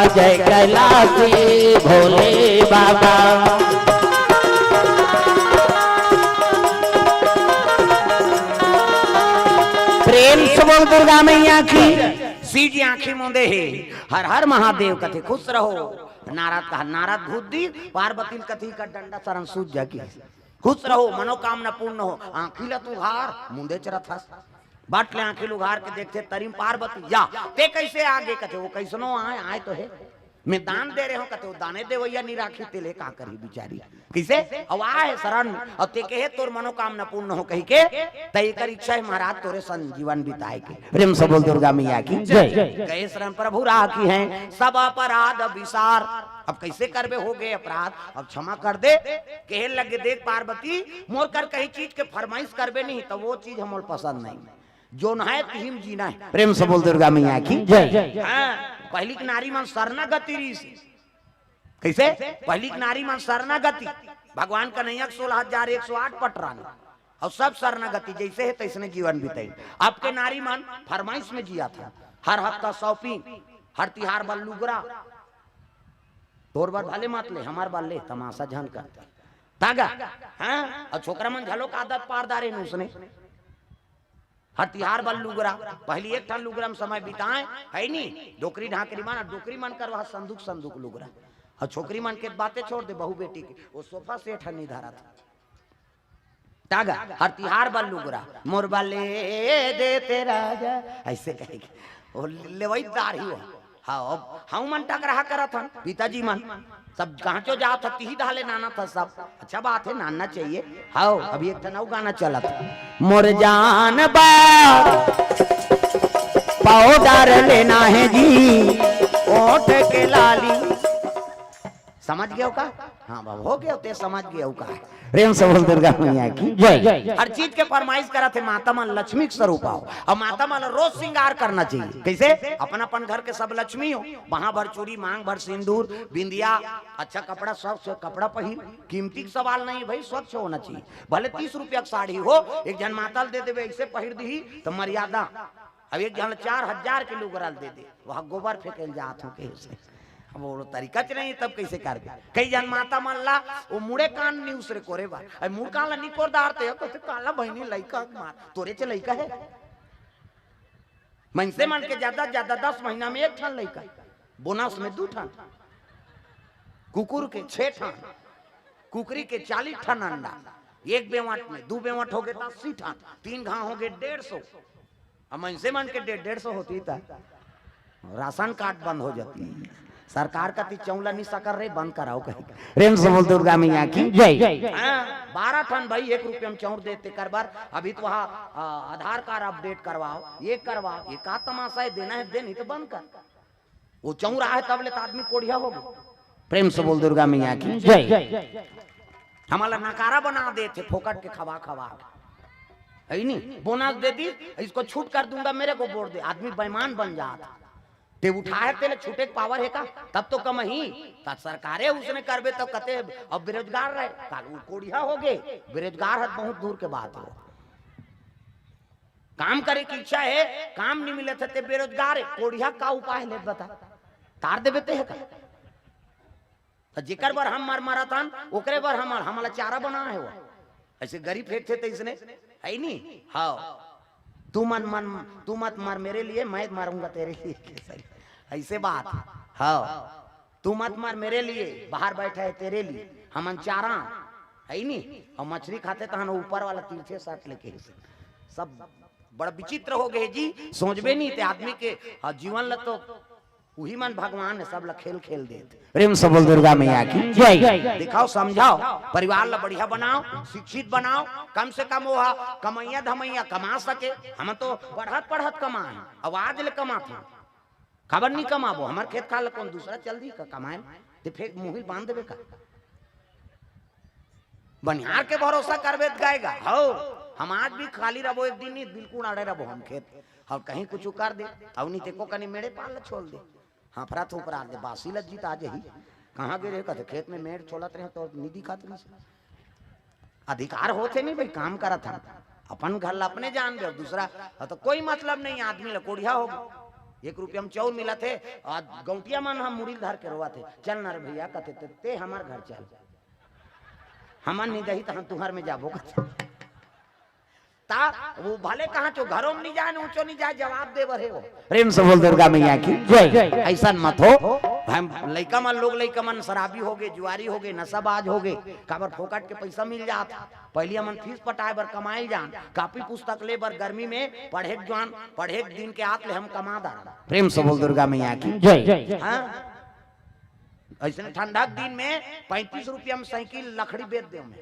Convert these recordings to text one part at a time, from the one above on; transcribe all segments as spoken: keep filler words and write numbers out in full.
जय कैलाशी भोले बाबा। प्रेम से बोल दुर्गा मैया की। शिव जी आंखी मूंदे हे, हर हर महादेव कथे, खुश रहो। नारद कहा, नारद घूर दी, पार्वती ल कथे का डंडा सरन सूझ जा की। खुश रहो, मनोकामना पूर्ण हो। आंखी ल त उघार, मूंदे च रथस। बट ले आंखी ल उघार के देखथे, तरिम पार्वती, या, ते कैसे आगे? कथे, वो कैसनो आय, आय तो हे। मैं दान दे रहे हूं, कथे, वो दाने देवैया नहीं राखी, तेले का करी बिचारी। कैसे? अब आय सरन, अब ते कहे, तोर मनोकामना पूर्ण हो कही के, त एकर इच्छा हे महाराज, तोरे सन जीवन बिताए के। प्रेम से बोल दुर्गा मैया की जय। कहे, शरण प्रभु राखिहैं सब अपराध बिसार। अब कैसे करबे, हो गए अपराध, अब क्षमा कर दे। कहे लगे, देख पार्वती, मोर कर कहीं चीज के फरमाइश करबे नहीं, त वो चीज हमोल पसंद नहीं। जोन है तिही म जीना हे। प्रेम से बोल दुर्गा मैया की जय। हाँ, पहली के नारी मन शरणागति रहिस। कैसे? पहली के नारी मन शरणागति। भगवान कन्हैया के सोलह हजार एक सौ आठ पट रहन। अउ सब शरणागति, जैसे हे तैसने जीवन बिताइन। अब के नारी मन फरमाइश में जियाथन। हर हफ्ता shopping, हर तिहार बर लुगरा। तोर बर भले मत ले, हमर बर ले, तमाशा झन कर। तागा, हाँ? अउ छोकरा मन घलो के आदत पार डारे न उसने। हर तिहार बर लुगरा, पहली एक ठन लुगरा म समय बिताए, है नी? डोकरी ढाकरी मन, डोकरी मन करवा संदूक संदूक लुगरा। अउ छोकरी मन के बाते छोड़ दे, बहू बेटी के, वो sofa set ह नहीं धरत। तागा, हर तिहार बर लुगरा, मोर बर ले देते राजा, ऐसे कहेगी। वो लेवईदार ही हो। हाँ, अब हम मन टकराहा करत हन, पिताजी मन। सब कहाँ चो जात ह, तिही धाले नानत ह सब। अच्छा बात है, नानना चाहिए। हाँ, अभी एक ठन अउ गाना चलत हे। मोर जान बार पाउडर लेना है जी, ओठ के लाली। समझ गए हो का? हाँ बाबा, हो गए हो, ते समझ गए हो का? प्रेम से बोल दुर्गा मैया की जय। हर चीज के फरमाइश करत हे, माता मन लक्ष्मी के स्वरूप हो, अउ माता मन रोज श्रृंगार करना चाहिए। कैसे? अपन अपन घर के सब लक्ष्मी हो, बांह भर चूड़ी, मांग भर सिंदूर, बिंदिया, अच्छा कपड़ा, सब से कपड़ा पहिर, कीमती के सवाल नहीं भाई, स्वच्छ होना चाहिए। भले तीस रुपया के साड़ी हो, एक झन माता ल दे देबे, ऐसे पहिर दिही त मर्यादा। अब एक झन ल चार हजार के लुगरा ल दे दे, वहाँ गोबर फेंके ल जात हो कहे से। अब वो तरीका च नहीं, तब कैसे करबे? कई झन माता मन ला वो मुड़े कान नहीं उसरे कोरे बर, अब मुड़ कान ला निकोर डारते हो, कहते, "काला बहिनी लइका के मार, तोरे च लइका हे।" मनसे मन के ज्यादा ज्यादा दस महीना में एक ठन लइका, बोनस में दू ठन, कुकुर के छह ठन, कुकरी के चालीस ठन अंडा, एक बेवट में दू बेवट हो गए त अस्सी ठन, तीन घाव हो गए डेढ़ सौ। अब मनसे मन के डेढ़ डेढ़ सौ होती त राशन कार्ड बंद हो जाती। सरकार कति चौला नहीं सकर रे, बंद कराओ कहीं। प्रेम से बोल दुर्गा मैया की जय। हाँ, बारह ठन भाई एक रुपया में चौर देते कर बर। अभी तो वहाँ, आ, आधार कार्ड अपडेट करवाओ, ये करवाओ, ये का तमाशा है? देना है दे, नहीं तो बंद कर। वो चौर आहे तब ले तो आदमी कोढ़िया हो गए। प्रेम से बोल दुर्गा मैया की जय। हमला नकारा बना देथे फोकट के खवा खवा के। है नी? बोनस दे दी, इसको छूट कर दूंगा, मेरे को वोट दे। आदमी बेईमान बन जात। ते उठाहे तेले छूटे के पावर हे का? तब तो कमही। त सरकारे उसने करबे तब कते अब बेरोजगार रहे। काल उ कोढ़िया हो गे, बेरोजगार हत बहुत दूर के बात हो। काम करे के इच्छा हे, काम नहीं मिलत हे, ते बेरोजगार हे, कोढ़िया का उपाय ले बता? तार देबे ते हे का? त जेकर बर हम मर मरत हन, ओकरे बर हमर, हमला चारा बना हे वो। ऐसे गरीब फेंकथे त इसने, है नी? हाँ। तू मन, मन, तू मत मर मेरे लिए, मैं मरूंगा तेरे लिए। ऐसे बात। हाँ। तू मत मर मेरे लिए, बाहर बैठा है तेरे लिए। हमन चारा, है नी? अउ मछरी खाते त हन ऊपर वाला तीर्थे साट लेके। सब बड़ा विचित्र हो गए जी, सोचबे नहीं ते आदमी के, हाँ, जीवन ल तो उही मन भगवान हे, सब ल खेल खेल देत। प्रेम से बोल दुर्गा मैया की जय। दिखाओ, समझाओ, परिवार ल बढ़िया बनाओ, शिक्षित बनाओ, कम से कम वो हा कमैया धमैया कमा सके। हम तो पढ़त पढ़त कमाए, अब आज ले कमात हन। काबर नहीं कमाबो? हमर खेत खार ल कौन दूसरा चल दी का कमाए? ते फेंक मुहिल बांध देबे का? बनिहार के भरोसा करबे त गएगा। हौ, हम आज भी खाली रहबो, एक दिन नहीं, बिल्कुल अड़े रहबो हम खेत। अउ कहीं कुछ कर दे, अउ नहीं ते को कनी मेड़े पाल ल छोड़ दे। हाँ, फरा थोपरा दे, बासी लज्जित आ जही। कहाँ गे रहे? कहते, "खेत में मेड़ छोलत रहे तो नहीं दिखात रही से।" अधिकार होथे नहीं भाई, काम करत हन। अपन घर ला अपने जान दे, दूसरा, हाँ, तो कोई मतलब नहीं, आदमी ला कोढ़िया हो गए। एक रुपया में चाउर मिलत हे, अउ गौंटिया मन ह मुड़ी ल धर के रोवत हे, "चल ना रे भइया," कथे, "ते, ते हमर घर चल, हमन नइ दही त हम तुंहर में जाबो," कथे। त ओ भले कहाँ चो घरो में नइ जाए, ऊंचो नइ जाए, जवाब दे बर हे ओ। प्रेम से बोल दुर्गा मैया की जय। अइसन मत हो। हम लइका मन, लोग लइका मन शराबी होगे, जुआरी होगे, नशाबाज होगे, काबर फोकट के पइसा मिल जात। पहिली हमन फीस पटाए बर कमाए ल जान, कापी पुस्तक ले बर गर्मी में पढ़े के जान, पढ़े के दिन के आत ले हम कमा डारन। प्रेम से बोल दुर्गा मैया की जय। हाँ? अइसने ठंडा के दिन में पैंतीस रुपया में साइकिल लकड़ी बेच देंव मैं।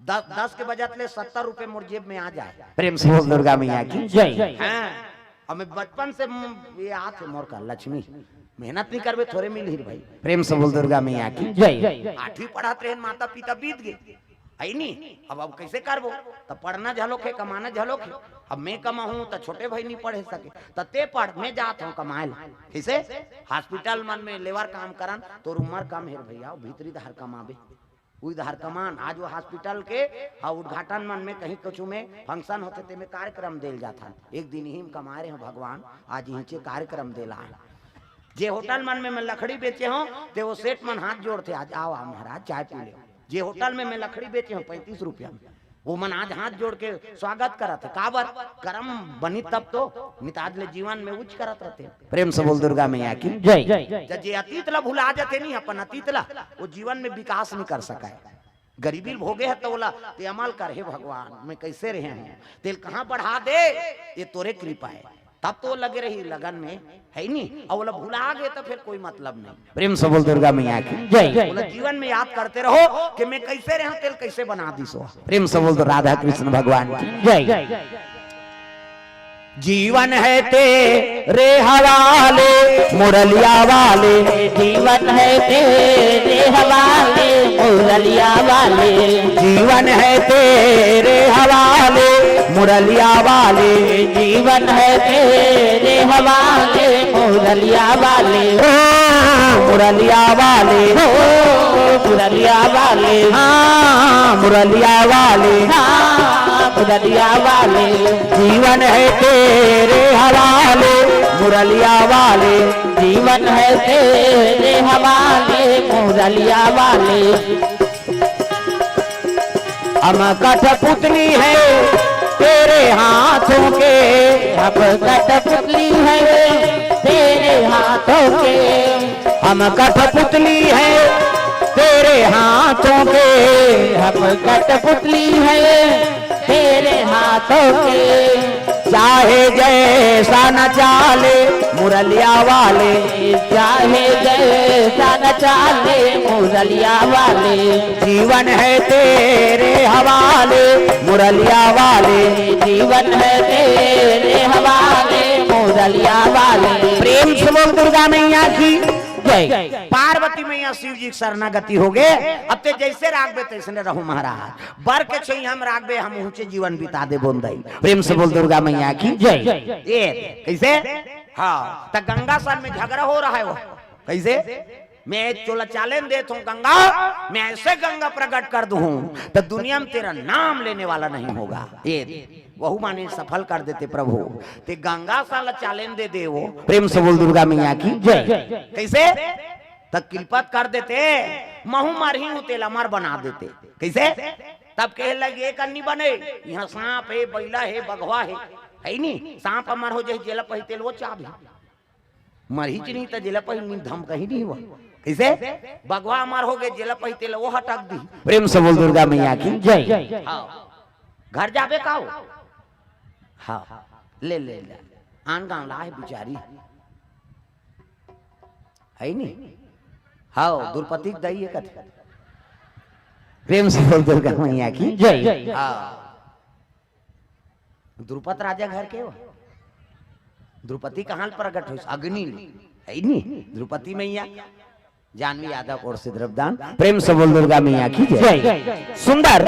दस, दस के बजत ले सत्तर रुपया मोर जेब में आ जाए। प्रेम से बोल दुर्गा मैया की जय। हाँ, अब मैं बचपन से म-, ये आत हे मोर का लक्ष्मी, मेहनत नइ करबे थोरे मिलही रे भई। प्रेम से बोल दुर्गा मैया की जय। आठवीं पढ़त रहेन, माता पिता बीत गे, हइ नी? अब, अब कइसे करबो? त पढ़ना झलोक हे, कमाना झलोक हे। अब मैं कमाहूं त छोटे भई नइ पढ़े सके, त ते पढ़, मैं जात हंव कमाए ल। कइसे? हॉस्पिटल मन में लेबर काम करन, तोर उमर कम हे रे भइया, भीतरी डहर कमाबे। उही डहर कमान, आज ओ हॉस्पिटल के, हाँ, उद्घाटन मन में कहीं कुछु में function होथे, तेमे कार्यक्रम दे ल जाथन। एक दिन इही में कमाए रहेंव भगवान, आज इहिंचे कार्यक्रम दे ल आए। जे होटल मन में मैं लकड़ी बेचे हंव, ते ओ सेठ मन हाथ जोड़थे, "आज आओ, आओ महाराज, चाय पी लेव।" जे होटल में मैं लकड़ी बेचे हंव पैंतीस रुपया में, ओ मन आज हाथ जोड़ के स्वागत करत हे। काबर? करम बनी तब तो, नइ त आज ले जीवन में उच करत रहते। प्रेम से बोल दुर्गा मैया की जय। जब जे अतीत ला भुला जाथे नी, अपन अतीत ला, ओ जीवन में विकास नइ कर सकय। गरीबी ल भोगे हे त ओला, ते अमल कर, "हे भगवान, मैं कइसे रहे हंव, तेल कहाँ बढ़ा दे, ये तोरे कृपा हे।" तब तो लगे रही लगन में, हइ नी? अउ ओला भुला गे त फेर कोई मतलब नइ। प्रेम से बोल दुर्गा मैया की जय। ओला जीवन में याद करते रहो कि मैं कइसे रहे हंव, तेल कइसे बना दिस ओ। प्रेम से बोल दो राधा कृष्ण भगवान की जय। जीवन हे तेरे हवाले, मुरलिया वाले। जीवन हे तेरे हवाले, मुरलिया वाले। जीवन हे तेरे हवाले, मुरलिया वाले। जीवन हे तेरे हवाले, मुरलिया वाले। ओ, मुरलिया वाले। ओ, मुरलिया वाले। हाँ, मुरलिया वाले। हाँ, मुरलिया वाले। जीवन हे तेरे हवाले, मुरलिया वाले। जीवन हे तेरे हवाले, मुरलिया वाले। हम कठपुतली हैं तेरे हाथों के। हम कठपुतली हैं तेरे हाथों के। हम कठपुतली हैं तेरे हाथों के। हम कठपुतली हैं तेरे हाथों के। चाहे जैसा नचा ले मुरलिया वाले। चाहे जैसा नचा ले मुरलिया वाले। जीवन हे तेरे हवाले, मुरलिया वाले। जीवन हे तेरे हवाले, मुरलिया वाले। प्रेम से बोल दुर्गा मैया की जय। पार्वती मैया शिव जी के शरणागति होगे। अब ते जइसे राखबे तइसने रहहू महाराज। बर के छइहां म राखबे, हम उहचे जीवन बिता देबो दई। प्रेम से बोल दुर्गा मैया की जय। ए, कइसे? हाँ, त गंगा सन में झगरा हो रहा हे ओ। कइसे? मैं तोला challenge देत हंव गंगा, मैं अइसे गंगा प्रकट कर दूहूं, त दुनिया में तेरा नाम लेने वाला नहीं होगा। ए, वहू माने सफल कर देते प्रभु। ते गंगा सन ला challenge दे दे ओ। प्रेम से बोल दुर्गा मैया की जय। कइसे? त किलपत कर देते, महूं मरही हूं तेला अमर बना देते। कइसे? तब कहे लगे, "ए कन्नी बने, इहां सांप हे, बइला हे, बघवा हे, हइ नी? सांप अमर हो जाही, जेला पही तेला ओ चाबही। मरही च नहीं त जेला पही नी धमकही नहीं हुआ।" कइसे? बघवा अमर होगे, जेला पही तेला ओ हटक दिही। प्रेम से बोल दुर्गा मैया की जय। हाँ। घर जाबे का ओ? हाँ। ले, ले, ले। आन गांव ला हे बिचारी। हइ नी? हाँ, द्रुपदी के दई हे कथे। प्रेम से बोल दुर्गा मैया की जय। हाँ। द्रुपद राजा घर के ओ। द्रुपदी कहां ले प्रकट होइस? अग्नि ले। हइ नी? द्रुपदी मैया। जानवी यादव ओर से द्रव्यदान। प्रेम से बोल दुर्गा मैया की जय। जय। सुंदर।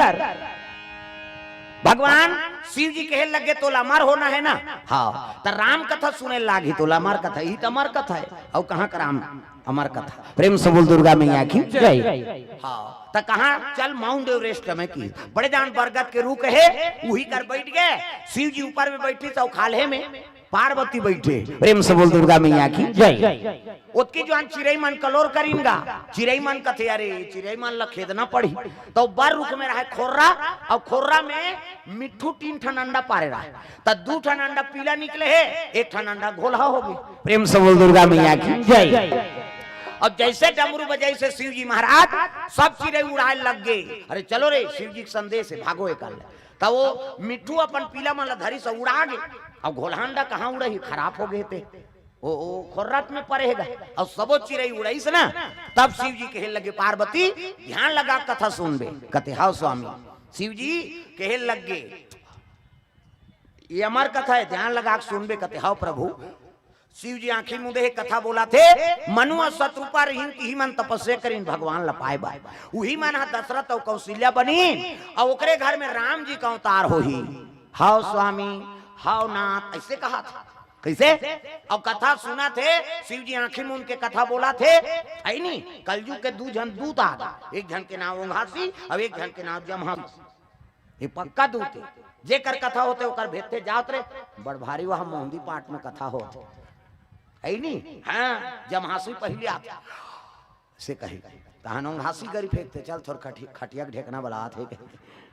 भगवान शिव जी कहे लगे, "तोला अमर होना हे ना?" हाँ। त राम कथा सुने लागही, तोला अमर कथा, इही त अमर कथा हे। अउ कहां का राम अमर कथा? प्रेम से बोल दुर्गा मैया की जय। हाँ। त कहां? चल माउंट एवरेस्ट में की। बड़े जान बरगद के रूख हे, उही कर बइठ गे। शिव जी ऊपर में बइठिस अउ खाल्हे में पार्वती बइठे। प्रेम से बोल दुर्गा मैया की जय। ओतकी जुवार चिरई मन कलोर करिन गा। चिरई मन कथे, "अरे, चिरई मन ल खेदना पड़ही।" त ओ बर रुख में रहय खोर्रा, अउ खोर्रा में मिट्ठू तीन ठन अंडा पारे रहय। त दू ठन अंडा पीला निकले हे, एक ठन अंडा घोलहा होगे। प्रेम से बोल दुर्गा मैया की जय। अब जइसे डमरू बजाइस हे शिव जी महाराज, सब चिरई उड़ाय लग गे। "अरे चलो रे, शिव जी के संदेश हे, भागो एकर ले।" त ओ मिट्ठू अपन पीला मन ल धरिस अउ उड़ा गे। अब घोलहा अंडा कहाँ उड़ही, खराब होगे ते। ओ, ओ खोर्रा में परे हे गा। अउ सबो चिरई उड़ाइस ना, तब शिव जी कहे लगे, "पार्वती, ध्यान लगा कथा सुनबे।" कथे, "हव स्वामी।" शिव जी कहे लग गे, "ये अमर कथा हे, ध्यान लगा के सुनबे।" कथे, "हव प्रभु।" शिव जी आँखी मूंदे हे, कथा बोलथे, "मनु अउ शतरूपा रहिन, तिही मन तपस्या करिन भगवान ल पाय बर। उही मन ह दशरथ अउ कौशल्या बनिन, अउ ओकरे घर में राम जी के अवतार होही।" "हव स्वामी, हव नाथ," अइसे कहत हे। कइसे? अउ कथा सुनत हे, शिव जी आँखी मूंद के कथा बोलत हे, हे नी? कलयुग के दू झन दूत आ गे, एक झन के नाव ओंघासी अउ एक झन के नाव जमहासी। ये पक्का दूत हे, जेकर कथा होथे ओकर भेजथे, "जावत रे, बड़ भारी वहाँ मोहंदी पाट में कथा होथे।" हे नी? हाँ, जमहासी पहिले आथे। से कही, तहन ओंघासी गरी फेंकथे, "चल, थोर खटि-, खटिया के ढेकना बलात हे।"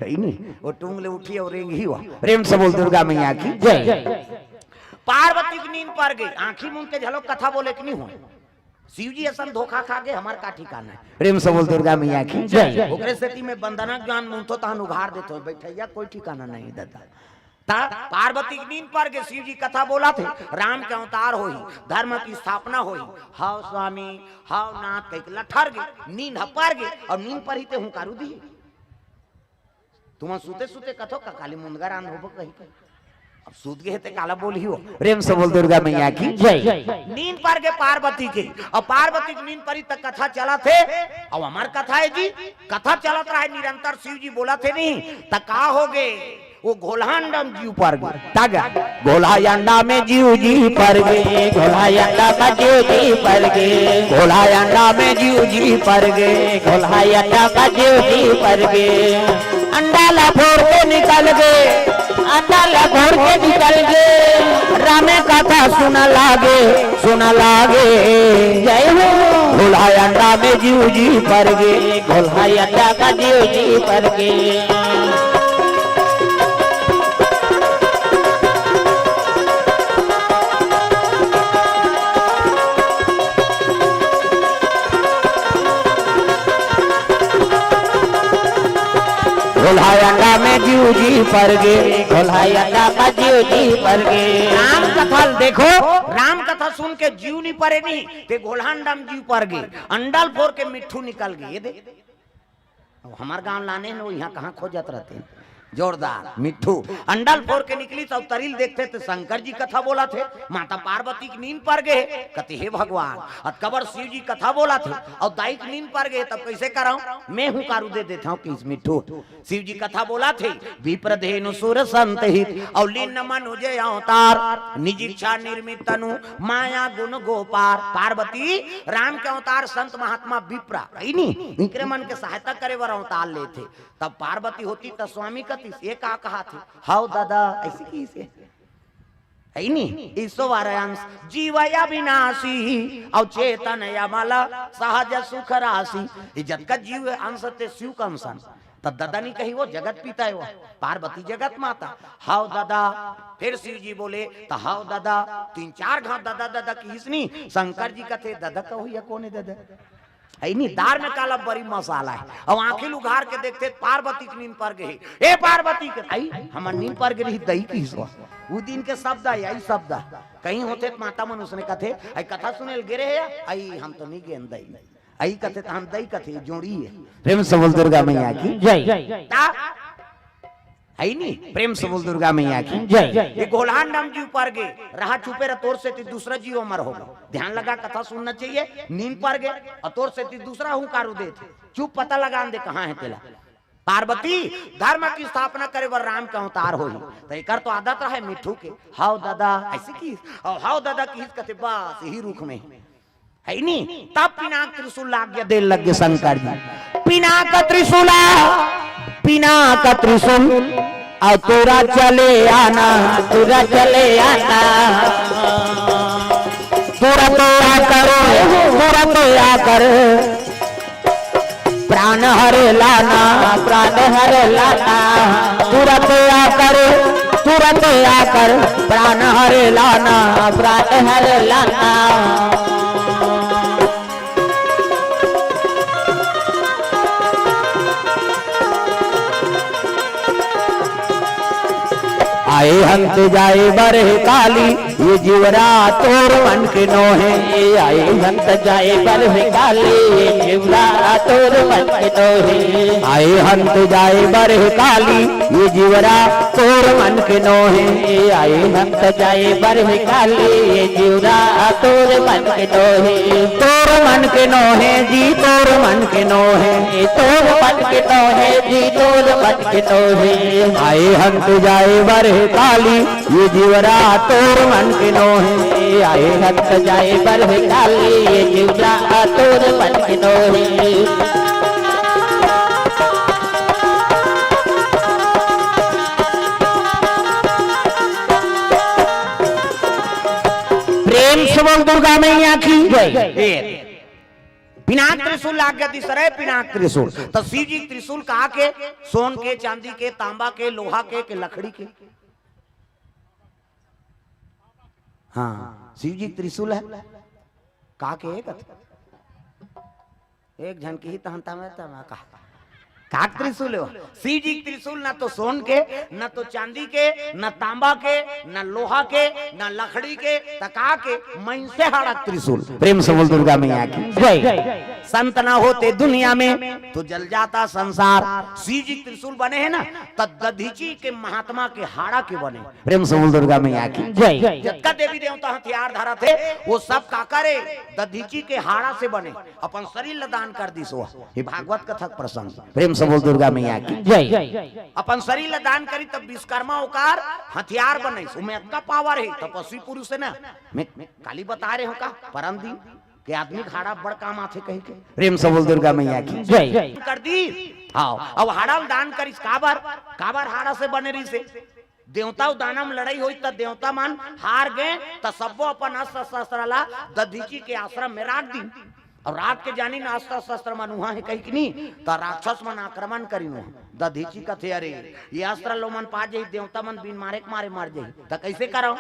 हे नी? ओ टूंग ले उठही अउ रेंगही वा। प्रेम से बोल दुर्गा मैया की जय। पार्वती के नींद पर गे, आँखी मूंद के घलो कथा बोले के नी होय। शिव जी असन धोखा खा गे, हमर का ठिकाना हे। प्रेम से बोल दुर्गा मैया की जय। ओकरे सेती में बंदना के जुवार मूंदथों, तहन उघार देथों, बइठइया कोई ठिकाना नहीं ददा। त पार्वती के नींद पर गे, शिव जी कथा बोलथे, राम के अवतार होही, धर्म के स्थापना होही। "हव स्वामी, हव नाथ," कहिके लठर गे, नींद ह पर गे, अउ नींद परही ते हुंकारू दिही। तुमन सुते सुते कथो का काली मुंदगा रांध होबो कहिके। अब सुत गे हे ते काला बोलही हो। प्रेम से बोल दुर्गा मैया की जय। नींद पर गे पार्वती के, अउ पार्वती के नींद परी त कथा चलत हे, अउ अमर कथा हे जी, कथा चलत रहय निरंतर, शिव जी बोलत हे नहीं, त का होगे? ओ घोलहा अंडा में जीव पर गे। त गा, घोलहा अंडा में जीव जी पर गे, घोलहा अंडा में जीव जी पर गे, घोलहा अंडा में जीव जी पर गे, घोलहा अंडा में जीव जी पर गे। अंडा ला फोर के निकल गे, अंडा ला फोर के निकल गे। रामे कथा सुना लागे, सुना लागे। जय हो। घोलहा अंडा में जीव जी पर गे, घोलहा अंडा में जीव जी पर गे। घोलहा अंडा में जीव जी पर गे, घोलहा अंडा में जीव जी पर गे। राम कथा ल देखो, राम कथा सुन के जीव नी परे नहीं, ते घोलहा अंडा में जीव पर गे, अंडा ल फोर के मिट्ठू निकल गे। ये दे, अब हमर गांव लाने हे न, इहाँ कहाँ खोजत रहते? जोरदार, मिट्ठू। अंडा ल फोर के निकलिस अउ तरी ल देखथे त शंकर जी कथा बोलथे, माता पार्वती के नींद पर गे हे, कथे, "हे भगवान, अतका बड़ शिव जी कथा बोलथे, अउ दाई के नींद पर गे हे, तब कइसे करंव? में हुंकारू दे देथंव," कहिस मिट्ठू। शिव जी कथा बोलथे, "विप्र धेनु सुर संत हित, अउ लीन मनुज अवतार, निज इच्छा निर्मित तनु, माया गुण गो पार।" पार्वती राम के अवतार संत महात्मा विप्र, हे नी, इनकरे मन के सहायता करे बर अवतार लेथे। तब पार्वती होतिस त स्वामी कहितिस, "ये का कहत हे? हव ददा," अइसे कहिस हे। हे नी? ईश्वर अंश जीव अविनाशी, अउ चेतन अमल सहज सुख राशि। ये जतका जीव हे अंश ते शिव के अंश अंश। त ददा नी कही, ओ जगत पिता हे, ओ पार्वती जगत माता। हव ददा। फेर शिव जी बोले, "त हव ददा।" तीन चार घांव ददा ददा कहिस नी, शंकर जी कथे, "ददा कहू या कोन हे ददा?" हे नी, दार में काला बरी मसाला हे। अउ आँखी ल उघार के देखथे, पार्वती के नींद पर गे हे। "ए पार्वती," कथे, "अई, हमर नींद पर गे रहिस दई," कहिस। उ दिन के शब्द हे, अई शब्द। कहीं होथे त माता मन उसने कथे, "अई कथा सुने ल गे रहे या?" "अई, हम तो नी गेन दई।" अई कथे त हम दई कथे, जोड़ी हे। प्रेम से बोल दुर्गा मैया की जय। ता हे नी? प्रेम से बोल दुर्गा मैया की जय। ये घोलहा अंडा में जीव पर गे, रहा चुपे रह, तोर सेती दूसरा जीव अमर होगे। ध्यान लगा, कथा सुनना चाहिए। नींद पर गे अउ तोर सेती दूसरा हुंकारू देथे, चुप, पता लगान दे कहाँ हे तेला। पार्वती धर्म के स्थापना करे बर राम के अवतार होही, त एकर तो आदत रहय मिट्ठू के, "हव ददा," अइसे कहिस, अउ "हव ददा" कहिस कथे, बस यही रुख में हे। हे नी? तब पिनाक त्रिशूल आज्ञा दे लगे शंकर जी। पिनाक त्रिशूला, पिनाक त्रिशूल, अब तुरंत चले आना, तुरंत चले आना, तुरंत आकर, तुरंत आकर प्राण हरे लाना, प्राण हरे लाना, तुरंत आकर, तुरंत आकर प्राण हरे लाना, प्राण हरे लाना। आए हंत जाए बर हे काली, ये जीवरा तोर मन के नोहे। आए हंत जाए बर हे काली, ये जीवरा तोर मन के नोहे। आए हंत जाए बर हे काली, ये जीवरा तोर मन के नोहे। आए हंत जाए बर हे काली, ये जीवरा तोर मन के नोहे। तोर मन के नोहे जी, तोर मन के नोहे। तोर मन के नोहे जी, तोर मन के नोहे। आए हंत जाए बर हे काली, ये जीवरा तोर मन के नोहे। आए हंत जाए बर हे काली, ये जीवरा तोर मन के नोहे। प्रेम से बोल दुर्गा मैया की जय। पिनाक त्रिशूल लाग गया तीसरे, पिनाक त्रिशूल। तो शिव जी त्रिशूल कहा के? सोन के, चांदी के, तांबा के, लोहा के, के लकड़ी के? हाँ, शिव जी त्रिशूल है। का के एक? एक झन की तहन तमे तमे का? का त्रिशूल हो? शिव जी त्रिशूल ना तो सोन के, ना तो चांदी के, ना तांबा के, ना लोहा के, ना लकड़ी के, त का के? मइनसे हाड़ा त्रिशूल। प्रेम से बोल दुर्गा मैया की जय। संत ना होते दुनिया में तो जल जाता संसार। शिव जी त्रिशूल बने हैं ना, त दधीची के महात्मा के हाड़ा के बने। प्रेम से बोल दुर्गा मैया की जय। जतका देवी देवता हथियार धरत हे, वो सब का करे? दधीची के हाड़ा से बने। अपन शरीर ल दान कर दिस वो। ये भागवत कथा के प्रसंग। प्रेम से बोल दुर्गा मैया की जय। अपन शरीर ल दान करी तब विश्वकर्मा ओकार हथियार बनइस। ओमे अतका पावर हे, तपस्वी पुरुष हे ना। मैं काली बता रहे हो का? परम दिन के आदमी के हाड़ा बड़ काम आथे कही के। प्रेम से बोल दुर्गा मैया की जय। कर दी। हाँ, अब हाड़ा ल दान करिस काबर? काबर हाड़ा से बने रहिस हे? देवता अउ दानव म लड़ाई होई त देवता मन हार गए त सब्बो अपन अस्त्र शस्त्र ला दधीची के आश्रम में राख दिन। अउ रात के जानी न अस्त्र शस्त्र मन उहाँ हे कही कि नी, त राक्षस मन आक्रमण करिन उहाँ। दधीची कथे, "अरे, ये अस्त्र लो मन पा जाही, देवता मन बिन मारे के मारे मर जाही, त कैसे करव?"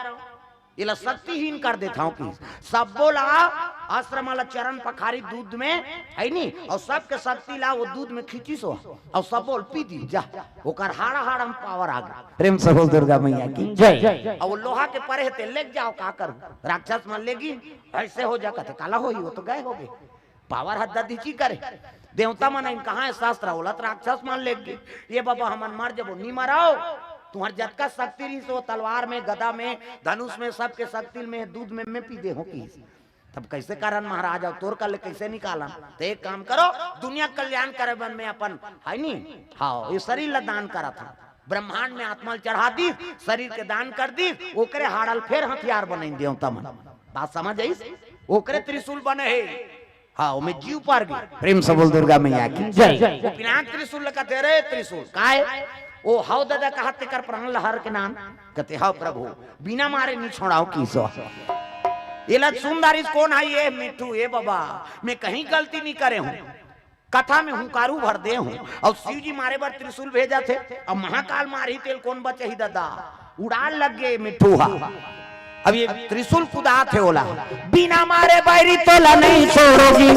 एला शक्तिहीन कर देथव कि सब्बो ला अस्त्र मन ला चरण पखारी दूध में, है नी, अउ सबके शक्ति ला वो दूध में खींचिस हो, अउ सब्बो ल पी दी जा, ओकर हाड़ा हाड़ा में पावर आ गया। प्रेम से बोल दुर्गा मैया की जय। अउ वो लोहा के परे हे ते लेग जाव, का करू? राक्षस मन लेगी, ऐसे हो जा, कथे, "काला होही, वो तो गए होगे।" पावर ह दधीची करे। देवता मन आइन, "कहाँ हे शस्त्र?" ओला त राक्षस मन लेग गे। "ये बाबा, हमन मर जबो।" "नी मरव, तुम्हर जतका शक्ति रहिस वो तलवार में, गदा में, धनुष में, सबके शक्ति में, दूध में, में पी दे हो किहिस।" तब कैसे करन महाराज, अउ तोर कर ले कैसे निकालन? त एक काम करो, दुनिया कल्याण करे बर में अपन, है नी? हाँ, ये शरीर ला दान करत हूँ। ब्रह्मांड में आत्मा ल चढ़ा दीस, शरीर के दान कर दीस, ओकरे हाड़ा ल फेर हथियार बनइन देवता मन। बात समझ आइस? ओकरे त्रिशूल बने हे। हाँ, ओमे जीव पर गे। प्रेम से बोल दुर्गा मैया की जय। वो पिनाक त्रिशूल ल कथे, "रे त्रिशूल, काय?" "ओ हव ददा," कहा, "तेकर प्राण ल हर के नाम।" कथे, "हव प्रभु, बिना मारे नी छोड़ाव किहिस हो।" एला सुन डारिस, "कोन हे ये मिट्ठू, ए बाबा, मैं कहीं गलती नी करे हूँ।" कथा में हुंकारू भर दे हूँ, अउ शिव जी मारे बर त्रिशूल भेजत हे, अउ महाकाल मारही तेल कोन बचही ददा? उड़ान लग गे मिट्ठू हा। अब ये त्रिशूल कुदात हे ओला, "बिना मारे बैरी तोला नहीं छोड़ोगी,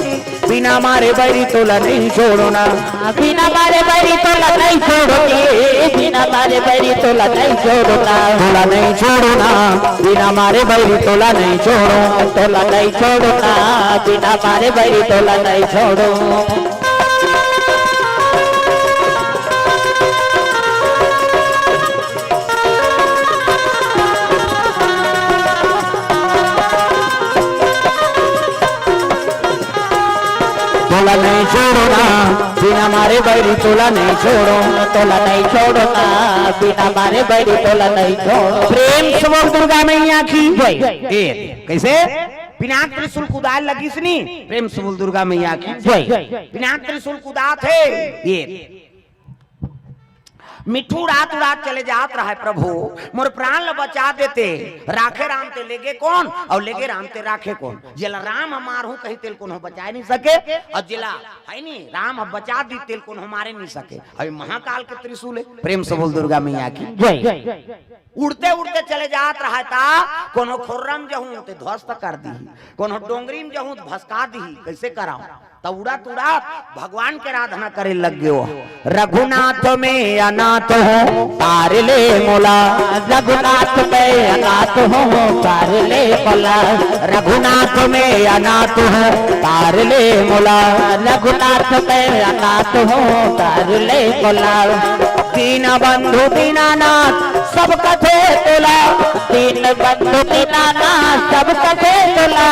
बिना मारे बैरी तोला नहीं छोड़ो ना, बिना मारे बैरी तोला नहीं छोड़ोगी, बिना मारे बैरी तोला नहीं छोड़ो ना, तोला नहीं छोड़ो ना, बिना मारे बैरी तोला नहीं छोड़ो, तोला नहीं छोड़ो ना, बिना मारे बैरी तोला नहीं छोड़ो।" तोला नहीं छोड़ो ना, बिना मारे बैरी तोला नहीं छोड़ो, तोला नहीं छोड़ो ना, बिना मारे बैरी तोला नहीं छोड़ो। प्रेम से बोल दुर्गा मैया की जय। ए, कैसे? पिनाक त्रिशूल कुदाय लगिस नी, प्रेम से बोल दुर्गा मैया की जय। पिनाक त्रिशूल कुदात हे। ये मिट्ठू उड़ात उड़ात चले जात रहय, प्रभु मोर प्राण ल बचा देते, राखे राम ते लेगे कोन, अउ लेगे राम ते राखे कोन। जेला राम ह मारहूं कही तेल कोनो बचाय नहीं सके, अउ जेला है नी राम ह बचा दी तेल कोनो मारे नहीं सके। अउ महाकाल के त्रिशूल हे। प्रेम से बोल दुर्गा मैया की। जय। उड़ते उड़ते चले जात रहय ता कोनो खोर्रम जहूं ते ध्वस्त कर दीही, कोनो डोंगरी में जहूं त भसका दीही। कैसे कराओ? त उड़त उड़त भगवान के आराधना करे लग गयो। रघुनाथ में अनाथ हूँ, तार ले मोला। रघुनाथ में अनाथ हूँ, तार ले मोला। रघुनाथ में अनाथ हूँ, तार ले मोला। रघुनाथ में अनाथ हूँ, तार ले मोला। दीन बंधु दीनानाथ सब कथे तोला। दीन बंधु दीनानाथ सब कथे तोला।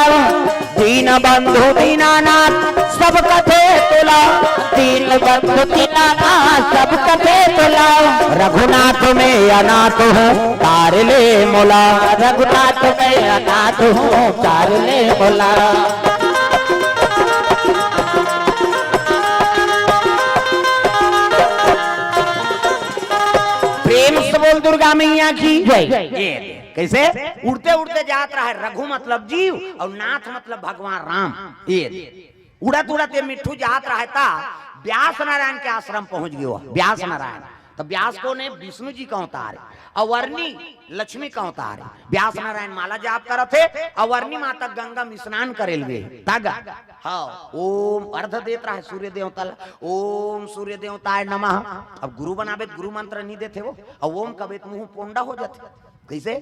दीन बंधु दीनानाथ सब कथे तोला। दीन बंधु दीनानाथ सब कथे तोला। रघुनाथ में अनाथ हूँ, तार ले मोला। रघुनाथ में अनाथ हूँ, तार ले मोला। प्रेम से बोल दुर्गा मैया की। जय। ये कैसे उड़ते उड़ते जात रहय, रघु मतलब जीव अउ नाथ मतलब भगवान राम। ये उड़त उड़त ये मिट्ठू जात रहय ता व्यास नारायण के आश्रम पहुंच गयो। व्यास नारायण, त व्यास कोन हे? विष्णु जी का अवतार हे। अवर्णी लक्ष्मी का अवतार हे। व्यास नारायण माला जाप करत हे, अवर्णी माता गंगा में स्नान करे ल गे। तग हाँ, ओम अर्घ देत रहय सूर्य देवता ला, ओम सूर्य देवताय नमः। अब गुरु बनाबे त गुरु मंत्र नहीं देथे वो, अब ओम कबे त मुंह पोंडा हो जाथे। कैसे?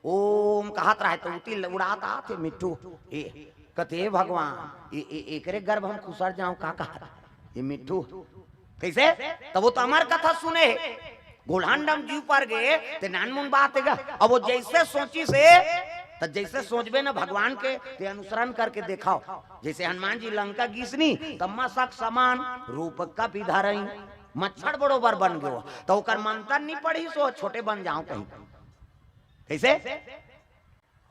ओम कहत रहय त उती ल-, उड़ात आथे मिट्ठू। ए, कथे, "हे भगवान, ए, ए, एकरे गर्भ हम खुसर जाऊं का?" कहत ये मिट्ठू। कैसे? तब वो तो अमर कथा सुने हे। गोलहन डम जीव पर गे, ते नानमुन बात हे गा। अब वो जैसे सोचिस हे, त जैसे सोचबे ना भगवान के, ते अनुसरण करके देखाओ। जैसे हनुमान जी लंका गिसनी, त मसक समान रूप कपि धरई, मच्छर बरोबर बन गयो। त ओकर मंत्र नहीं पढ़िस, छोटे बन जाओ कहीं। कैसे?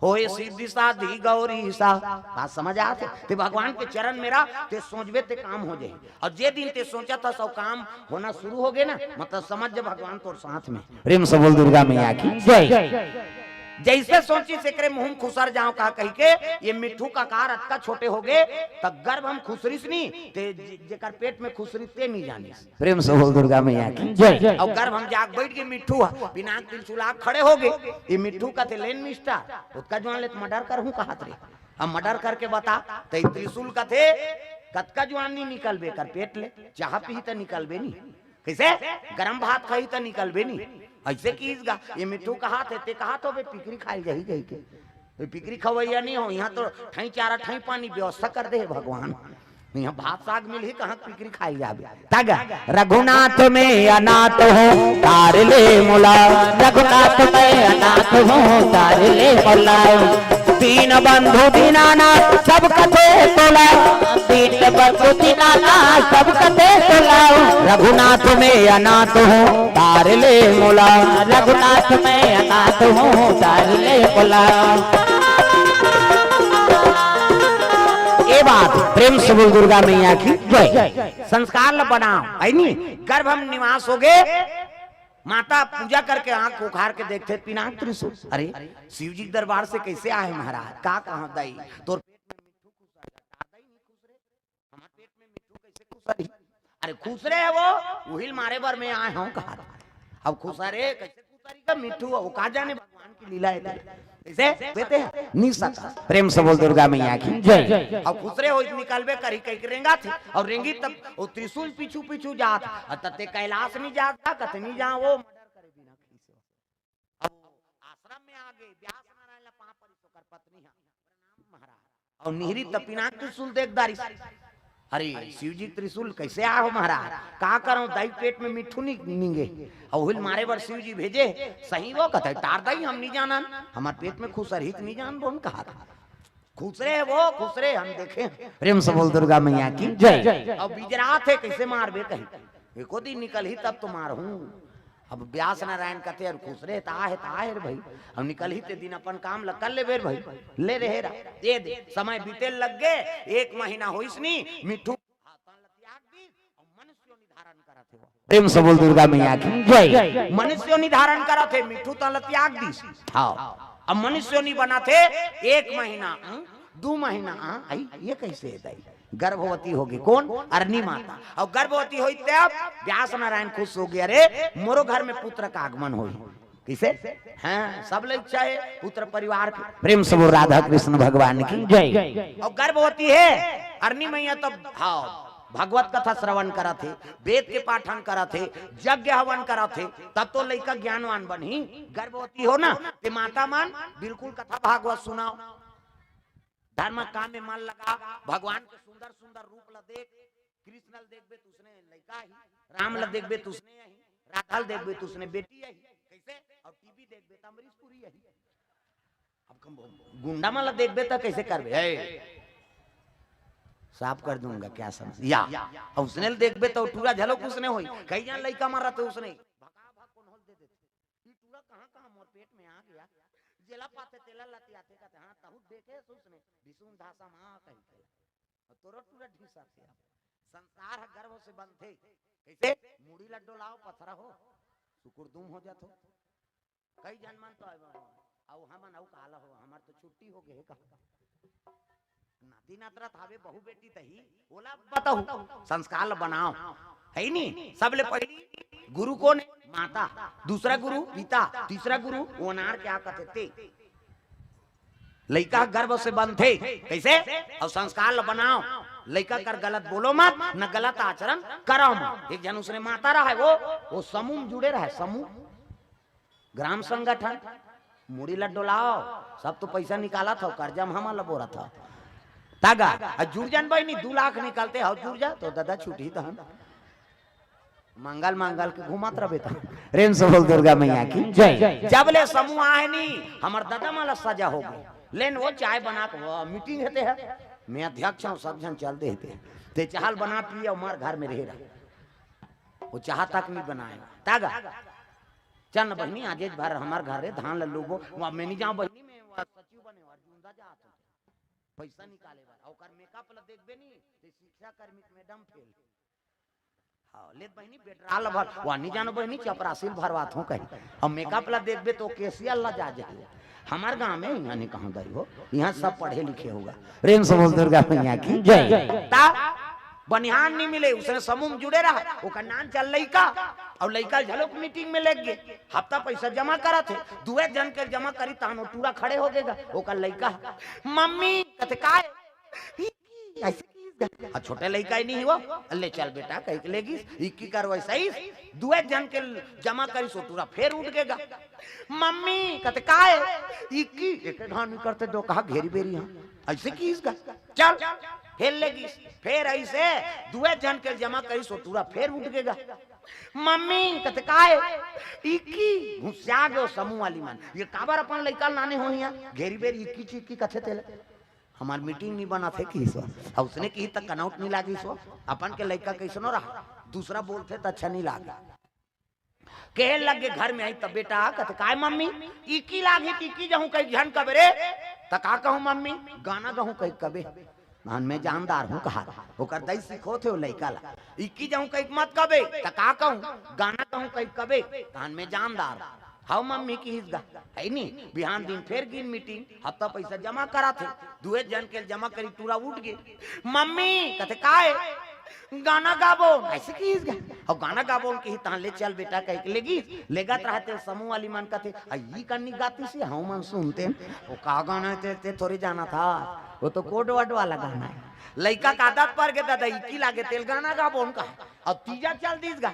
होए सिद्धि साधी गौरीसा। बात समझ आथे? ते भगवान के चरण में रह, ते सोचबे ते काम हो जाही। अउ जे दिन ते सोचत हस, सब काम होना शुरू हो गे ना, मतलब समझ जा भगवान तोर साथ में। प्रेम से बोल दुर्गा मैया की जय। जैसे सोचिस एकरे मुंह में खुसर जाओ का कही के, ये मिट्ठू का कार अतका छोटे हो गे, त गर्भ हम खुसरिस नहीं, ते जे-, जेकर पेट में खुसरिस ते नहीं जानिस। प्रेम से बोल दुर्गा मैया की जय। अउ गर्भ हम जाके बैठ गे मिट्ठू ह, पिनाक तिलचुला खड़े हो गे। ये मिट्ठू कथे, "लेन मिस्टर, ओतका जुआन ले त मर्डर करहूं कहत रे। अब मर्डर करके बता।" त ये त्रिशूल कथे, "कतका जुआन नहीं निकलबे कर पेट ले, चाह पीही त निकलबे नहीं। कैसे? गरम भात खाही त निकलबे नहीं।" ऐसे किहिस गा। ये मिट्ठू कहत हे, ते कहत होबे पिकरी खाइल जाही कही के। कोई पिकरी खवैया नहीं हो, यहाँ तो ठाई चारा ठाई पानी व्यवस्था कर दे हे भगवान। यहाँ भात साग मिलही, कहाँ पिकरी खाई जाबे। तग रघुनाथ में अनाथ हूँ, तार ले मोला। रघुनाथ में अनाथ हूँ, तार ले मोला। दीन बंधु दीनानाथ सब कथे तोला। दीन बंधु दीनानाथ सब कथे तोला। रघुनाथ में अनाथ हूँ, तार ले मोला। रघुनाथ में अनाथ हूँ, तार ले मोला। ए बात प्रेम से बोल दुर्गा मैया की जय। संस्कार ल बनाओ, है नी? गर्भ में निवास हो गे, माता पूजा करके आंख उखाड़ के देखथे, पिनाक त्रिशूल। अरे, शिव जी के दरबार से कैसे आए महाराज? का कहा दाई, तोर पेट में मिट्ठू खुसर गा? दाई नहीं खुसरे, हमार पेट में मिट्ठू कैसे खुसरही? अरे खुसरे हे वो, उहिल मारे बर मैं आए हूँ कहा। अब खुसरे कैसे खुसरी का मिट्ठू, वो का जाने भगवान की लीला हे। कैसे देते हैं? नहीं सकस। प्रेम से बोल दुर्गा मैया की जय। अब खुसरे हो निकलबे करही कही के रेंगथे, अउ रेंगी तब वो त्रिशूल पीछू पीछू जात, अउ तते कैलाश नहीं जात, कतनी जा वो मर्डर करे बिना खीसे। अब आश्रम में आ गे, व्यास नारायण ला पाँव परिस, ओकर पत्नी हा, "प्रणाम महाराज।" अउ निहरी त पिनाक त्रिशूल देख डारिस। "अरे शिव जी त्रिशूल कैसे आए हो महाराज? का करो दाई पेट में मिट्ठू नि-, निंगे, अउ उहिल मारे बर शिव जी भेजे, सही वो कहते, टार दाई हम नहीं जानन, हमार पेट में खुसरही त नहीं जान बोन कहा था।" खुसरे हे वो, खुसरे हम देखे। प्रेम से बोल दुर्गा मैया की जय। अब बिजरात हे, कैसे मारबे कही, एको दिन निकलही तब तो मारहूँ। अब व्यास नारायण कथे, "अरे खुसरे त आहे, त आहे रे भाई, अब निकलही ते दिन अपन काम ल कर लेबे रे भाई, ले रहे रा, दे दे।" समय बीते लग गे, एक महीना होइस नी, मिट्ठू हाथन ल त्याग दीस, अउ मनुष्य योनि धारण करत हे वो। प्रेम से बोल दुर्गा मैया की जय। मनुष्य योनि धारण करत हे, मिट्ठू तन ल त्याग दिस। हाँ, अब मनुष्य योनि बनत हे, एक महीना, हं? दू महीना, हाँ, आई, ये कैसे हे दाई? गर्भवती होगे, कोन? अरनी माता। अउ गर्भवती होई तब व्यास नारायण खुश होगे, अरे, मोरो घर में पुत्र का आगमन होई। कइसे? हाँ, सब ल इच्छा हे पुत्र परिवार के। प्रेम से बोल राधा कृष्ण भगवान की जय। अउ गर्भवती हे, अरनी मैया तब, हाँ, भगवत कथा श्रवण करत हे, वेद के पाठन करत हे, यज्ञ हवन करत हे, तब तो लइका ज्ञानवान बनही। गर्भवती हो ना, ते माता मन बिल्कुल कथा भागवत सुनाव, धर्म काम में मन लगा, भगवान के सुंदर सुंदर रूप ल देख, कृष्ण ल देखबे त उसने लइका ही, राम ल देखबे त उसने ही, राधा ल देखबे त उसने बेटी ही, कइसे? अउ टीवी देखबे त अमरीश पुरी ही। अब कम गुंडा मन ल देखबे त कइसे करबे? ए, साफ कर दूंगा, क्या समझ या? अउ उसने ल देखबे त टूरा झलक उसने होई। कई झन लइका मन रथे उसने, भका भक कोन होल दे देथे। ई टूरा कहाँ कहाँ मोर पेट में आ गया, जेला पाथे तेला लतियाथे, कहथे, हाँ, तहू देखे हस उसने, बिसुन धासा माँ कही के। अउ तोरो टूरा ढीसा थे। अब संस्कार ह गर्भ से बनथे। कइसे? मुड़ी ल डोलाव, पथरा हो, सुकुर दुम हो जाथो। कई झन मन तो अउ हमन अउ काला हो, हमर तो छुट्टी हो गे हे का? नाती नातरा थावे, बहू बेटी तही, ओला बताहू, संस्कार ल बनाव, हे नी? सबले पहिली गुरु कोन हे? माता। दूसरा गुरु पिता, तीसरा गुरु ओनार क्या कथे ते। लइका गर्भ से बनथे, कइसे? अउ संस्कार ल बनाव, लइका कर गलत बोलो मत, न गलत आचरण करव मत। एक झन उसने माता रहय, वो, वो समूह म जुड़े रहय, समूह, ग्राम संगठन, मुड़ी ल डोलाव, सब तो पइसा निकालत हव, कर्जा म हमन ल बोरत हव। तागा, आ जुड़ जान बहिनी, दू लाख निकलते हव, जुड़ जा, तो ददा छूटही तहन। मंगल मंगल के घूमत रबे त। प्रेम से बोल दुर्गा मैया की जय। जब ले समूह आहे नी, हमर ददा मन ल सजा हो गे। लेन वो चाय बना के, वो मीटिंग हेते है, मैं अध्यक्ष हूँ, सब झन चल दे हेते। ते चाहल बना पिए, हमार घर में रहे रहा। वो चाह तक नहीं बनाए। तागा, चल न बहिनी, आजेच भर हमार घर रे, धान ल लूबो। वहाँ मैं नहीं जाऊँ बहिनी, मैं वहाँ सचिव बने, वहाँ जूंदा जात हूँ। पैसा निकाले बर, ओकर मेकअप ल देखबे नी, ते शिक्षा कर्मी के मैडम फेल। हाँ, लेत बहिनी, बेटराल भर, वहाँ नहीं जानो बहिनी, चपरासी ल भरवात हूँ कही। अब मेकअप ल देखबे तो केसियल ल जा जाए। हमार गाँव में यहाँ नहीं कहूँ दाई हो, यहाँ सब पढ़े लिखे होगा। प्रेम से बोल दुर्गा मैया की जय। ता बनिहान नहीं मिले, उसने समूह में जुड़े रहा, ओकर नान चल लइका, अउ लइका झलोक मीटिंग में लेग गे, हफ्ता पैसा जमा करत हे, दुए झन के जमा करी, तहन वो टूरा खड़े हो गेगा, ओकर लइका, "मम्मी," कथे, "काय?" "ई की, ऐसे की?" आ छोटे लइका ही नहीं हुआ, "ले चल बेटा," कह के ले गिस, "ई की करवाई सही?" दुए झन के जमा करी, सो टूरा फेर उठ गेगा, "मम्मी," कथे, "काय?" "ई की, एक घानी करते दो कहा घेरी बेरी, हाँ, ऐसे की इसका?" चल, फेर ले गिस। फेर ऐसे दुए झन के जमा करिस, वो टूरा फेर उठ गेगा। "मम्मी," कथे, "काय?" "इक्की।" घुसिया गयो समूह वाली मन, "ये काबर अपन लइका लाने हो यहाँ? घेरी बेरी इक्की चिक्की कथे तेला। हमार मीटिंग नहीं बना थे किहिस वो।" अउ उसने किही त कनौट नहीं लागिस वो। अपन के लइका कैसनो रहा, दूसरा बोलथे त अच्छा नहीं लागे। कहे लगे घर में आई त बेटा कथे, "काय मम्मी?" "इक्की लागी त इक्की जहूँ कही झन कबे रे।" "त का कहूँ मम्मी?" "गाना गहूँ कही कबे।" "तहन मैं जानदार हूँ," कहा। ओकर दई सिखोथे वो लइका ला, "इक्की जहूँ कही मत कबे।" "त का कहूँ?" "गाना गहूँ कही कबे।" "तहन मैं जानदार हूँ।" "हव मम्मी," किहिस गा, है नी? बिहान दिन फेर गिन मीटिंग, हफ्ता पैसा जमा करा थे, दुए झन के जमा करी, टूरा उठ गे। "मम्मी," कथे, "काय?" "गाना गाबो।" ऐसे किहिस गा। अउ गाना गाबो किही, तहाँ ले चल बेटा कह के लेगिस। लेगत रहते समूह वाली मन कथे, "आ, ई कन्नी गातिस हे, हम मन सुनते हैं।" "वो का गाना है ते, ते थोड़ी जाना था, वो तो कोड वर्ड वाला गाना है।" लइका का आदत पर गे दादा, इक्की लागे तेल गाना गाबो कहा। अउ तीजा चल दिस गा,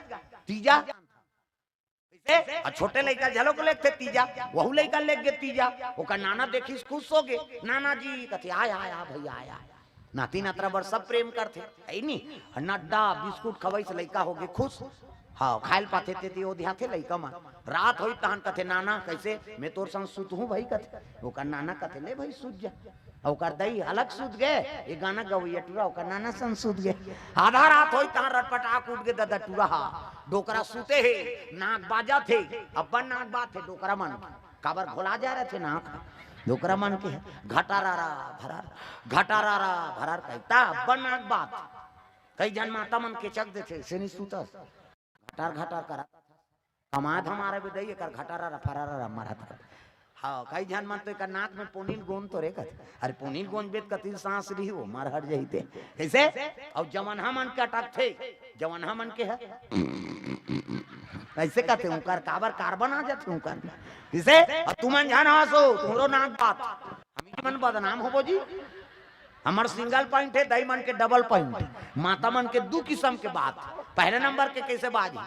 तीजा। कइसे? अउ छोटे लइका झलोक लेगथे तीजा, वहू लइका लेग गे तीजा। ओकर नाना देखिस, खुश हो गे। "नाना जी," कथे, "आय, आय, आ भैया, आय, आय।" नाती नातरा बर सब प्रेम करथे, है नी? नड्डा बिस्कुट खवइस, लइका हो गे खुश। हाँ, खाए ल पाथे तेती ओधियाथे लइका मन। रात होई तहन कथे, "नाना, कइसे मैं तोर संग सुतहूँ भाई?" कथे। ओकर नाना कथे, "ले भाई, सुत जा।" अउ ओकर दई अलग सुत गे, ये गाना गवैया टूरा ओकर नाना संग सुत गे। आधा रात होई तहाँ रटपटाक उठ गे ददा टूरा हा। डोकरा सुते हे, नाक बाजत हे, अब्बड़ नाक बात हे डोकरा मन। काबर घोला जा रहे थे नाक? डोकरा मन के घटारारा भरार, घटारारा भरार कहता अब्बड़ नाक बात। कई झन माता मन केचक देथे, से नहीं सुतस। टर घटर करत। कमात हमारा भी दई, एकर घटरा रा फरारा रा मारत रहत। हाँ, कई झन मन तो एकर नाक में पोनील गोंद तो रे कथे। अरे पोनील गोंद बेत कतिल सांस रही हो, मार हट जाई ते। कैसे? अउ जवनहा मन के अटकथे, जवनहा मन के है। ऐसे कहते उनकर काबर कार्बन आ जाते उनकर। कैसे? अब तुमन झन हंसो, तुम्हरो नाक बात। हम ही मन बदनाम होबो जी। हमर सिंगल पॉइंट है, दई मन के डबल पॉइंट। माता मन के दू किस्म के बात। पहले नंबर के कैसे बाजी?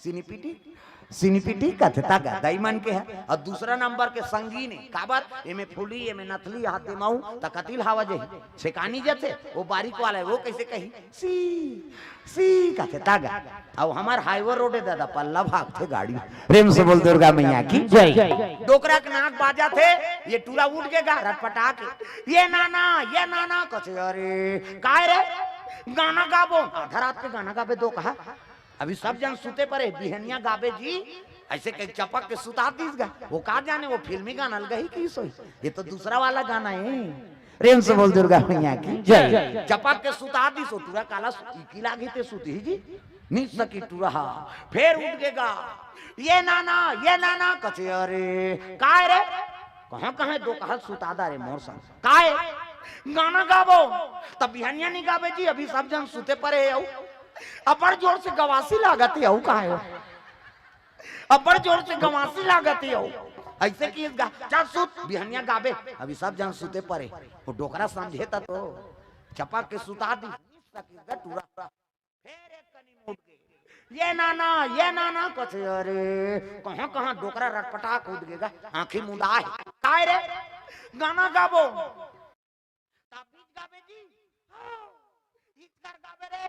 सिनीपिटी, सिनीपिटी कथे तगा, दई मन के है। और दूसरा नंबर के संगीन है, काबर? एमे फूली, एमे नथली, हाथ दे माऊ, त कतिल हवा जही। छेकानी जथे, वो बारीक वाला है, वो कैसे कही? सी, सी कथे तगा। अब हमार हाईवे रोड है दादा, पल्ला भागथे गाड़ी। प्रेम से बोल दुर्गा मैया की जय। डोकरा के नाक बाजा थे, ये टूरा उठ के गा रटपटा के, "ये नाना, ये नाना," कथे, "अरे, काय रे? गाना गाबो?" आधा रात के गाना गाबे दो कहा। अभी सब जन सुते परे, बिहनिया गाबे जी, ऐसे कहीं चपक के सुता दीस गा। वो का जाने, वो फिल्मी गाना लगा ही की सोई। ये तो दूसरा वाला गाना है। प्रेम से बोल दुर्गा मैया की जय। चपक के सुता दीस, वो टूरा काला सु-, इकी लागी ते सुती ही जी। नी सकी टूरा, फेर उठ के गा, "ये नाना, ये नाना," कथे, "अरे, काय रे?" कहाँ, कहाँ दो कहल सुता दा रे मोर संग। "काय? गाना गाबो?" "तब बिहनिया नी गाबे जी, अभी सब जन सुते परे है, अउ अबड़ जोर से गवासी लागत है, अउ काय हो?" अब्बड़ जोर से गवासी लागत ही हो। ऐसे कि गा-, "चल सुत, बिहनिया गाबे, अभी सब जन सुते परे।" वो डोकरा समझे त तो चपक के सुता दी। टूरा। फेर एक कनी मुड़ के, "ये नाना, ये नाना," कथे, अरे, कहाँ, कहाँ डोकरा रटपटा कूद गेगा, आँखी मुदा है। "काय रे? गाना गाबो?" "ता बीच गाबे जी?" "हाँ।" "इचकर गाबे रे?"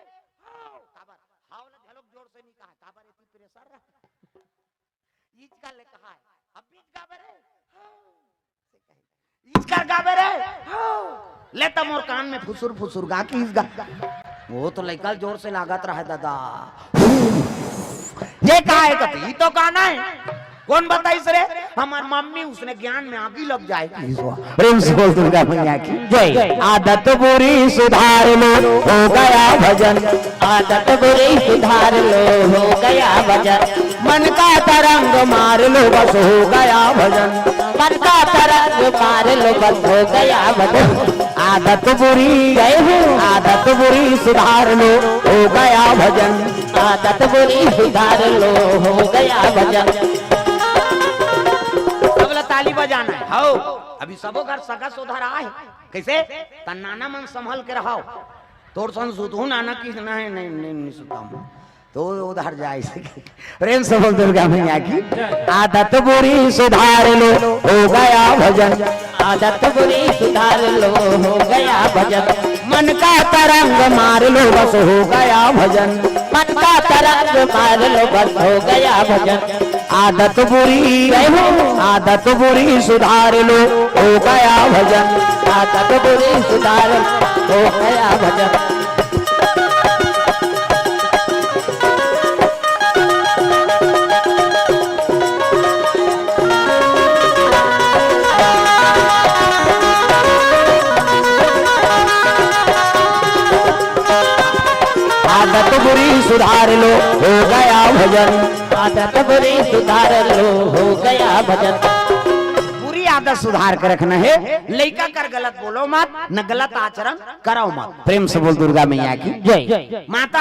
"हाँ।" "काबर?" "हाव ला झलक जोर से नी कहा, काबर एती प्रेशर रहा।" इचकर ले कहा है, "अब बीच गाबे रे?" "हाँ।" से कहे, "इचकर गाबे रे?" "हाँ।" "ले त मोर कान में फुसुर फुसुर गा की इस गा।" वो तो लइका जोर से लागत रहा दादा। "ये का है?" कथे, "ई तो गाना है।" "कौन बताइस रे?" "हमार मम्मी, उसने ज्ञान में आगी लग जाए।" प्रेम से बोल दुर्गा मैया की जय। आदत बुरी सुधार लो, हो गया भजन। आदत बुरी सुधार लो, हो गया भजन। मन का तरंग मार लो, बस हो गया भजन। मन का तरंग मार लो, बस हो गया भजन। आदत बुरी, गए हो, आदत बुरी सुधार लो, हो गया भजन। आदत बुरी सुधार लो, हो गया भजन। तबला ताली बजाना है। हाव, अभी सबो घर सगा सोधा रहा है। कैसे? त नाना मन संभल के रहाव। तोर सन सुतहूँ नाना की नहीं, नहीं, नहीं, नहीं सुताऊँ। तो उधर जाए से। प्रेम से बोल दुर्गा मैया की। आदत बुरी सुधार लो, हो गया भजन। आदत बुरी सुधार लो, हो गया भजन। मन का तरंग मार लो, बस हो गया भजन। मन का तरंग मार लो, बस हो गया भजन। आदत बुरी, आदत बुरी सुधार लो, हो गया भजन। आदत बुरी सुधार, हो गया भजन। आदत बुरी सुधार लो, हो गया भजन। आदत बुरी सुधार लो, हो गया भजन। बुरी आदत सुधार के रखना है, लइका कर गलत बोलो मत, न गलत आचरण करो मत। प्रेम से बोल दुर्गा मैया की जय। माता